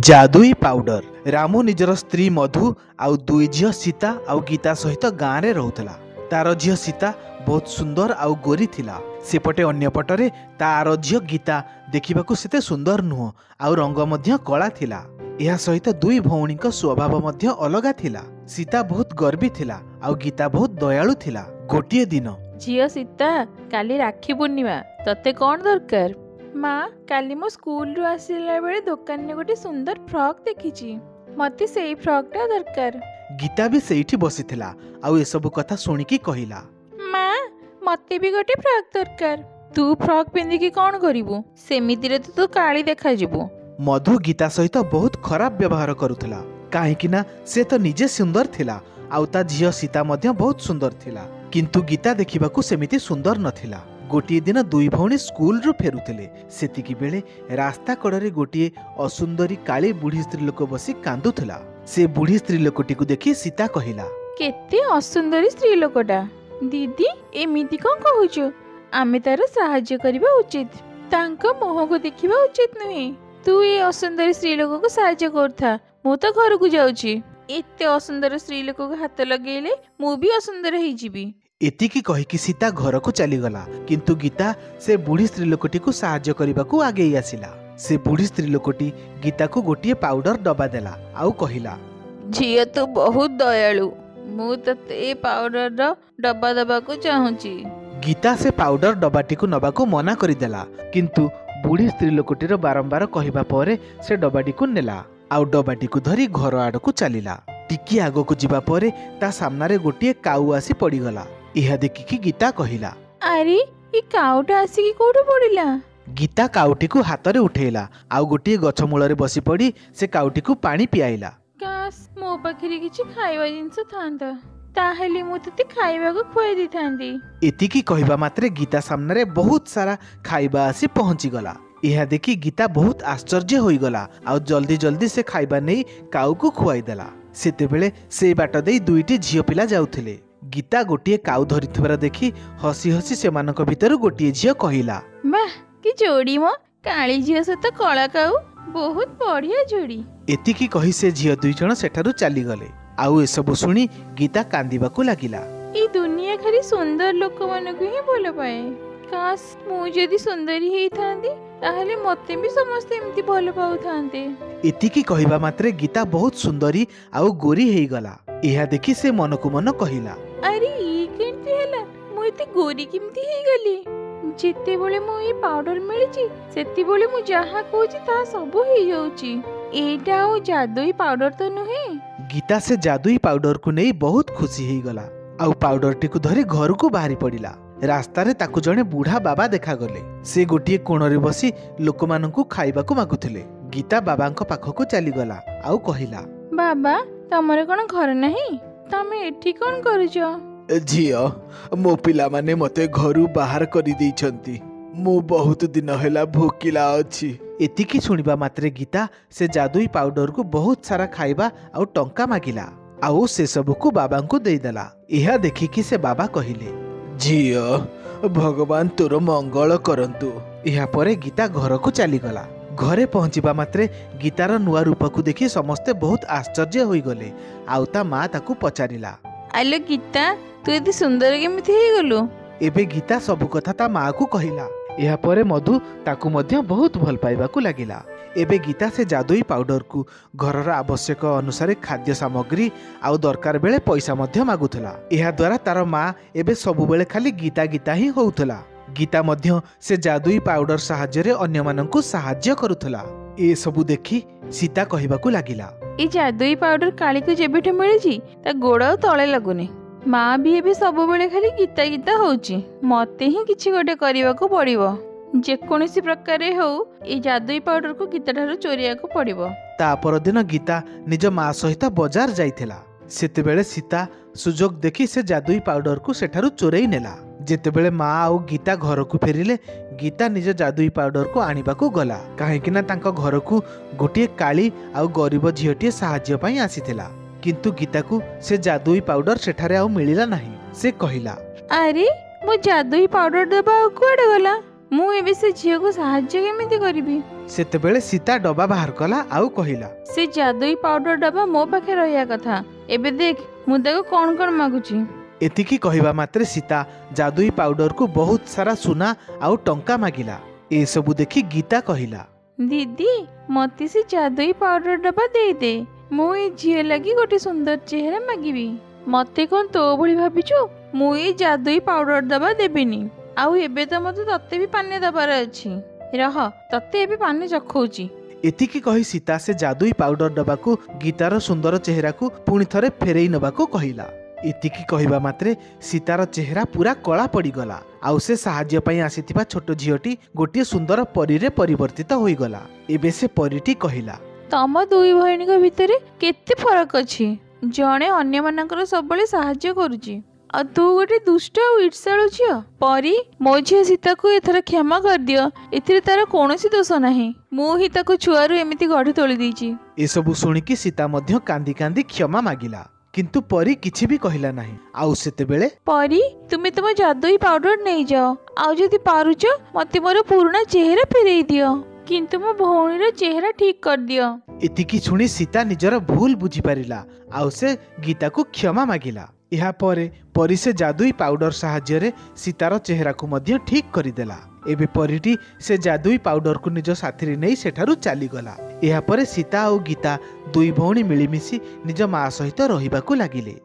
ଯାଦୁଇ powder. Ramu ନିଜର ସ୍ତ୍ରୀ ମଧୁ ଆଉ ଦୁଇ ଝିଅ ସୀତା ଆଉ ଗୀତା ସହିତ ଗାଁରେ ରହୁଥିଲା। ତାର ଝିଅ ସୀତା ବହୁତ ସୁନ୍ଦର ଆଉ ଗୋରୀ ଥିଲା। ସେପଟେ ଅନ୍ୟପଟରେ ତାର ଝିଅ ଗୀତା ଦେଖିବାକୁ ସେତେ ସୁନ୍ଦର ନୁହଁ ଆଉ ରଙ୍ଗ ମଧ୍ୟ କଳା ଥିଲା। ଏହା ସହିତ ଦୁଇ ଭଉଣୀଙ୍କ ସ୍ୱଭାବ ମଧ୍ୟ ଅଲଗା ଥିଲା। ସୀତା ବହୁତ ଗର୍ବୀ ଥିଲା ଆଉ ଗୀତା ବହୁତ ଦୟାଳୁ ଥିଲା। ଗୋଟିଏ ଦିନ, ଝିଅ ସୀତା, କାଲି ରାକ୍ଷୀ ପୂର୍ଣ୍ଣିମା, ତତେ କଣ ଦରକାର? ମା, କାଲି ମୁଁ ସ୍କୁଲରୁ ଆସିଲା ବେଳେ ଦୋକାନରେ ଗୋଟେ ସୁନ୍ଦର ଫ୍ରକ୍ ଦେଖିଛି, ମତେ ସେଇ ଫ୍ରକ୍ଟା ଦରକାର। ଗୀତା ବି ସେଇଠି ବସିଥିଲା ଆଉ ଏସବୁ କଥା ଶୁଣିକି କହିଲା, ମା, ମତେ ବି ଗୋଟେ ଫ୍ରକ୍ ଦରକାର। ତୁ ଫ୍ରକ୍ ପିନ୍ଧିକି କଣ କରିବୁ? ସେମିତିରେ ତ ତୁ କାଳି ଦେଖାଯିବୁ। ମଧୁ ଗୀତା ସହିତ ବହୁତ ଖରାପ ବ୍ୟବହାର କରୁଥିଲା, କାହିଁକି ନା ସେ ତ ନିଜେ ସୁନ୍ଦର ଥିଲା ଆଉ ତା ଝିଅ ସୀତା ମଧ୍ୟ ବହୁତ ସୁନ୍ଦର ଥିଲା, କିନ୍ତୁ ଗୀତା ଦେଖିବାକୁ ସେମିତି ସୁନ୍ଦର ନଥିଲା। ଗୋଟିଏ ଦିନ ଦୁଇ ଭଉଣୀ ସ୍କୁଲରୁ ଫେରୁଥିଲେ। ସେତିକି ବେଳେ ରାସ୍ତା କଡ଼ରେ ଗୋଟିଏ ଅସୁନ୍ଦରୀ କାଳି ବୁଢ଼ୀ ସ୍ତ୍ରୀ ଲୋକ ବସି କାନ୍ଦୁଥିଲା। ସେ ବୁଢ଼ୀ ସ୍ତ୍ରୀ ଲୋକଟିକୁ ଦେଖି ସୀତା କହିଲା, କେତେ ଅସୁନ୍ଦରୀ ସ୍ତ୍ରୀ ଲୋକଟା। ଦିଦି, ଏମିତି କଣ କହୁଛୁ? ଆମେ ତାର ସାହାଯ୍ୟ କରିବା ଉଚିତ, ତାଙ୍କ ମୁହଁକୁ ଦେଖିବା ଉଚିତ ନୁହେଁ। ତୁ ଏ ଅସୁନ୍ଦରୀ ସ୍ତ୍ରୀ ଲୋକକୁ ସାହାଯ୍ୟ କରୁଥା, ମୁଁ ତ ଘରକୁ ଯାଉଛି। ଏତେ ଅସୁନ୍ଦର ସ୍ତ୍ରୀ ଲୋକକୁ ହାତ ଲଗେଇଲେ ମୁଁ ବି ଅସୁନ୍ଦର ହେଇଯିବି। ଏତିକି କହିକି ସୀତା ଘରକୁ ଚାଲିଗଲା, କିନ୍ତୁ ଗୀତା ସେ ବୁଢ଼ୀ ସ୍ତ୍ରୀ ଲୋକଟିକୁ ସାହାଯ୍ୟ କରିବାକୁ ଆଗେଇ ଆସିଲା। ସେ ବୁଢ଼ୀ ସ୍ତ୍ରୀ ଲୋକଟି ଗୀତାକୁ ଗୋଟିଏ ପାଉଡର ଡବା ଦେଲା ଆଉ କହିଲା, ଝିଅ, ତୁ ବହୁତ ଦୟାଳୁ, ମୁଁ ତତେ ଏ ପାଉଡରର ଡବା ଦେବାକୁ ଚାହୁଁଛି। ଗୀତା ସେ ପାଉଡର ଡବାଟିକୁ ନବାକୁ ମନା କରିଦେଲା, କିନ୍ତୁ ବୁଢ଼ୀ ସ୍ତ୍ରୀ ଲୋକଟିର ବାରମ୍ବାର କହିବା ପରେ ସେ ଡବାଟିକୁ ନେଲା ଆଉ ଡବାଟିକୁ ଧରି ଘର ଆଡ଼କୁ ଚାଲିଲା। ଟିକିଏ ଆଗକୁ ଯିବା ପରେ ତା ସାମ୍ନାରେ ଗୋଟିଏ କାଉ ଆସି ପଡ଼ିଗଲା। ଏହା ଦେଖିକି ଗୀତା କହିଲା, ଆରେ, ଏ କାଉଟା ଆସିକି କୋଉଠୁ ପଡ଼ିଲା? ଗୀତା କାଉଟିକୁ ହାତରେ ଉଠେଇଲା ଆଉ ଗୋଟିଏ ଗଛ ମୂଳରେ ବସି ପଡ଼ି ସେ କାଉଟିକୁ ପାଣି ପିଆଇଲା। କାସ୍ ମୋ ପାଖରେ କିଛି ଖାଇବା ଜିନିଷ ଥାନ୍ତା, ତାହେଲେ ମୁଁ ତତେ ଖାଇବାକୁ ଖୁଆଇ ଦେଇଥାନ୍ତି। ଏତିକି କହିବା ମାତ୍ରେ ଗୀତା ସାମ୍ନାରେ ବହୁତ ସାରା ଖାଇବା ଆସି ପହଞ୍ଚିଗଲା। ଏହା ଦେଖି ଗୀତା ବହୁତ ଆଶ୍ଚର୍ଯ୍ୟ ହୋଇଗଲା ଆଉ ଜଲ୍ଦି ଜଲ୍ଦି ସେ ଖାଇବା ନେଇ କାଉକୁ ଖୁଆଇଦେଲା। ସେତେବେଳେ ସେଇ ବାଟ ଦେଇ ଦୁଇଟି ଝିଅ ପିଲା ଯାଉଥିଲେ। ଗୀତା ଗୋଟିଏ କାଉ ଧରିଥିବାର ଦେଖି ହସି ହସି ସେମାନଙ୍କ ଭିତରୁ ଗୋଟିଏ ଝିଅ କହିଲା, ବାଃ, କି ଯୋଡ଼ି ମ, କାଳି ଝିଅ ସହିତ କଳା କାଉ, ବହୁତ ବଢିଆ ଯୋଡ଼ି। ଏତିକି କହି ସେ ଝିଅ ଦୁଇ ଜଣ ସେଠାରୁ ଚାଲିଗଲେ। ଆଉ ଏସବୁ ଶୁଣି ଗୀତା କାନ୍ଦିବାକୁ ଲାଗିଲା। ଏଇ ଦୁନିଆ ଖାଲି ସୁନ୍ଦର ଲୋକମାନଙ୍କୁ ହିଁ ଭଲ ପାଏ। କାସ୍ ମୁଁ ଯଦି ସୁନ୍ଦରୀ ହେଇଥାନ୍ତି, ତାହେଲେ ମତେ ବି ସମସ୍ତେ ଏମିତି ଭଲ ପାଉଥାନ୍ତେ। ଏତିକି କହିବା ମାତ୍ରେ ଗୀତା ବହୁତ ସୁନ୍ଦରୀ ଆଉ ଗୋରୀ ହେଇଗଲା। ଏହା ଦେଖି ସେ ମନକୁ ମନ କହିଲା, ଆରେ, ଇଏ କେମିତି ହେଲା? ମୁଁ ଏତେ ଗୋରୀ କେମିତି ହେଇଗଲି? ଯେତେବେଳେ ମୁଁ ଏଇ ପାଉଡର ମିଳିଛି, ସେତେବେଳେ ମୁଁ ଯାହା କହୁଛି ତାହା ସବୁ ହେଇଯାଉଛି। ଏଇଟା ଆଉ ଯାଦୁଇ ପାଉଡର ତ ନୁହେଁ? ଗୀତା ସେ ଯାଦୁଇ ପାଉଡରକୁ ନେଇ ବହୁତ ଖୁସି ହେଇଗଲା ଆଉ ପାଉଡରଟିକୁ ଧରି ଘରକୁ ବାହାରି ପଡ଼ିଲା। ରାସ୍ତାରେ ତାକୁ ଜଣେ ବୁଢ଼ା ବାବା ଦେଖାଗଲେ। ସେ ଗୋଟିଏ କୋଣରେ ବସି ଲୋକମାନଙ୍କୁ ଖାଇବାକୁ ମାଗୁଥିଲେ। ଗୀତା ବାବାଙ୍କ ପାଖକୁ ଚାଲିଗଲା ଆଉ କହିଲା, ବାବା, ତମର କଣ ଘର ନାହିଁ? ତମେ ଏଠି କଣ କରୁଛ? ଝିଅ, ମୋ ପିଲାମାନେ ମୋତେ ଘରୁ ବାହାର କରିଦେଇଛନ୍ତି। ମୁଁ ବହୁତ ଦିନ ହେଲା ଭୋକିଲା ଅଛି। ଏତିକି ଶୁଣିବା ମାତ୍ରେ ଗୀତା ସେ ଯାଦୁଇ ପାଉଡରକୁ ବହୁତ ସାରା ଖାଇବା ଆଉ ଟଙ୍କା ମାଗିଲା ଆଉ ସେସବୁକୁ ବାବାଙ୍କୁ ଦେଇଦେଲା। ଏହା ଦେଖିକି ସେ ବାବା କହିଲେ, ଝିଅ, ଭଗବାନ ତୋର ମଙ୍ଗଳ କରନ୍ତୁ। ଏହାପରେ ଗୀତା ଘରକୁ ଚାଲିଗଲା। ଘରେ ପହଞ୍ଚିବା ମାତ୍ରେ ଗୀତାର ନୂଆ ରୂପକୁ ଦେଖି ସମସ୍ତେ ବହୁତ ଆଶ୍ଚର୍ଯ୍ୟ ହୋଇଗଲେ ଆଉ ତା ମା ତାକୁ ପଚାରିଲା, ଆଲୋ ଗୀତା, ତୁ ଏତେ ସୁନ୍ଦର କେମିତି ହେଇଗଲୁ? ଏବେ ଗୀତା ସବୁ କଥା ତା ମାଆକୁ କହିଲା। ଏହାପରେ ମଧୁ ତାକୁ ମଧ୍ୟ ବହୁତ ଭଲ ପାଇବାକୁ ଲାଗିଲା। ଏବେ ଗୀତା ସେ ଯାଦୁଇ ପାଉଡରକୁ ଘରର ଆବଶ୍ୟକ ଅନୁସାରେ ଖାଦ୍ୟ ସାମଗ୍ରୀ ଆଉ ଦରକାର ବେଳେ ପଇସା ମଧ୍ୟ ମାଗୁଥିଲା। ଏହାଦ୍ୱାରା ତାର ମା ଏବେ ସବୁବେଳେ ଖାଲି ଗୀତା ଗୀତା ହିଁ ହଉଥିଲା। ଗୀତା ମଧ୍ୟ ସେ ଯାଦୁଇ ପାଉଡର ସାହାଯ୍ୟରେ ଅନ୍ୟମାନଙ୍କୁ ସାହାଯ୍ୟ କରୁଥିଲା। ଏସବୁ ଦେଖି ସୀତା କହିବାକୁ ଲାଗିଲା, ଏଇ ଯାଦୁଇ ପାଉଡର କାଳିକୁ ଯେବେଠୁ ମିଳିଛି, ତା ଗୋଡ଼ ଆଉ ତଳେ ଲାଗୁନି। ମା ବି ଏବେ ସବୁବେଳେ ଖାଲି ଗୀତା ଗୀତା ହଉଛି। ମତେ ହିଁ କିଛି ଗୋଟେ କରିବାକୁ ପଡିବ। ଯେକୌଣସି ପ୍ରକାରେ ହଉ, ଏଇ ଯାଦୁଇ ପାଉଡରକୁ ଗୀତା ଠାରୁ ଚୋରିବାକୁ ପଡିବ। ତା ପରଦିନ ଗୀତା ନିଜ ମା ସହିତ ବଜାର ଯାଇଥିଲା। ସେତେବେଳେ ସୀତା ସୁଯୋଗ ଦେଖି ସେ ଯାଦୁଇ ପାଉଡରକୁ ସେଠାରୁ ଚୋରେଇ ନେଲା। ଯେତେବେଳେ ମା ଆଉ ଗୀତା ଘରକୁ ଫେରିଲେ, ଗୀତା ନିଜ ଯାଦୁଇ ପାଉଡରକୁ ଆଣିବାକୁ ଗଲା, କାହିଁକି ନା ତାଙ୍କ ଘରକୁ ଗୋଟିଏ କାଳି ଆଉ ଗରିବ ଝିଅଟିଏ ସାହାଯ୍ୟ ପାଇଁ ଆସିଥିଲା। କିନ୍ତୁ ଗୀତାକୁ ସେ ଯାଦୁଇ ପାଉଡର ସେଠାରେ ଆଉ ମିଳିଲା ନାହିଁ। ସେ କହିଲା, ଆରେ, ମୋ ଯାଦୁଇ ପାଉଡର ଡବା ଆଉ କୁଆଡେ ଗଲା? ମୁଁ ଏବେ ସେ ଝିଅକୁ ସାହାଯ୍ୟ କେମିତି କରିବି? ସେତେବେଳେ ସୀତା ଡବା ବାହାର କଲା ଆଉ କହିଲା, ସେ ଯାଦୁଇ ପାଉଡର ଡବା ମୋ ପାଖେ ରହିବା କଥା। ଏବେ ଦେଖ ମୁଁ ତାକୁ କ'ଣ କ'ଣ ମାଗୁଛି। ଏତିକି କହିବା ମାତ୍ରେ ସୀତା ଯାଦୁଇ ପାଉଡରକୁ ବହୁତ ସାରା ସୁନା ଆଉ ଟଙ୍କା ମାଗିଲା। ଏସବୁ ଦେଖି ଗୀତା କହିଲା, ଦିଦି, ମତେ ସେ ଯାଦୁଇ ପାଉଡର ଡବା ଦେଇଦେ, ମୁଁ ଏ ଝିଅ ଲାଗି ଗୋଟେ ସୁନ୍ଦର ଚେହେରା ମାଗିବି। ମତେ କ'ଣ ତୋ ଭଳି ଭାବିଛୁ? ମୁଁ ଏଇ ଯାଦୁଇ ପାଉଡର ଡବା ଦେବିନି। ଆଉ ଏବେ ତ ମତେ ତତେ ବି ପାନେ ଦବାର ଅଛି। ରହ, ତତେ ଏବେ ପାନେ ଚଖଉଛି। ଏତିକି କହି ସୀତା ସେ ଯାଦୁଇ ପାଉଡର ଡବାକୁ ଗୀତାର ସୁନ୍ଦର ଚେହେରାକୁ ପୁଣି ଥରେ ଫେରେଇ ନେବାକୁ କହିଲା। ଏତିକି କହିବା ମାତ୍ରେ ସୀତାର ଚେହେରା ପୁରା କଳା ପଡ଼ିଗଲା, ଆଉ ସେ ସାହାଯ୍ୟ ପାଇଁ ଆସିଥିବା ଛୋଟ ଝିଅଟି ଗୋଟିଏ ସୁନ୍ଦର ପରୀରେ ପରିବର୍ତ୍ତିତ ହୋଇଗଲା। ଏବେ ସେ ପରୀଟି କହିଲା, ତମ ଦୁଇ ଭଉଣୀଙ୍କ ଭିତରେ କେତେ ଫରକ ଅଛି। ଜଣେ ଅନ୍ୟମାନଙ୍କର ସବୁବେଳେ ସାହାଯ୍ୟ କରୁଛି, ଆଉ ତୁ ଗୋଟେ ଦୁଷ୍ଟ ଆଉ ଈର୍ଷାଳୁ ଝିଅ। ପରୀ, ମୋ ଝିଅ ସୀତାକୁ ଏଥର କ୍ଷମା କରିଦିଅ, ଏଥିରେ ତାର କୌଣସି ଦୋଷ ନାହିଁ। ମୁଁ ହିଁ ତାକୁ ଛୁଆରୁ ଏମିତି ଗଢ଼ି ତୋଳି ଦେଇଛି। ଏସବୁ ଶୁଣିକି ସୀତା ମଧ୍ୟ କାନ୍ଦି କାନ୍ଦି କ୍ଷମା ମାଗିଲା, କିନ୍ତୁ ପରୀ କିଛି ବି କହିଲା ନାହିଁ। ଆଉ ସେତେବେଳେ ପରୀ, ତୁମେ ତୁମ ଯାଦୁଇ ପାଉଡର ନେଇଯାଅ, ଆଉ ଯଦି ପାରୁଛ ମତେ ମୋର ପୁରୁଣା ଚେହେରା ଫେରେଇ ଦିଅ, କିନ୍ତୁ ମୋ ଭଉଣୀର ଚେହେରା ଠିକ କରିଦିଅ। ଏତିକି ଶୁଣି ସୀତା ନିଜର ଭୁଲ ବୁଝିପାରିଲା ଆଉ ସେ ଗୀତାକୁ କ୍ଷମା ମାଗିଲା। ଏହାପରେ ପରୀ ସେ ଯାଦୁଇ ପାଉଡର ସାହାଯ୍ୟରେ ସୀତାର ଚେହେରାକୁ ମଧ୍ୟ ଠିକ୍ କରିଦେଲା। ଏବେ ପରୀଟି ସେ ଯାଦୁଇ ପାଉଡରକୁ ନିଜ ସାଥିରେ ନେଇ ସେଠାରୁ ଚାଲିଗଲା। ଏହାପରେ ସୀତା ଆଉ ଗୀତା ଦୁଇ ଭଉଣୀ ମିଳିମିଶି ନିଜ ମା ସହିତ ରହିବାକୁ ଲାଗିଲେ।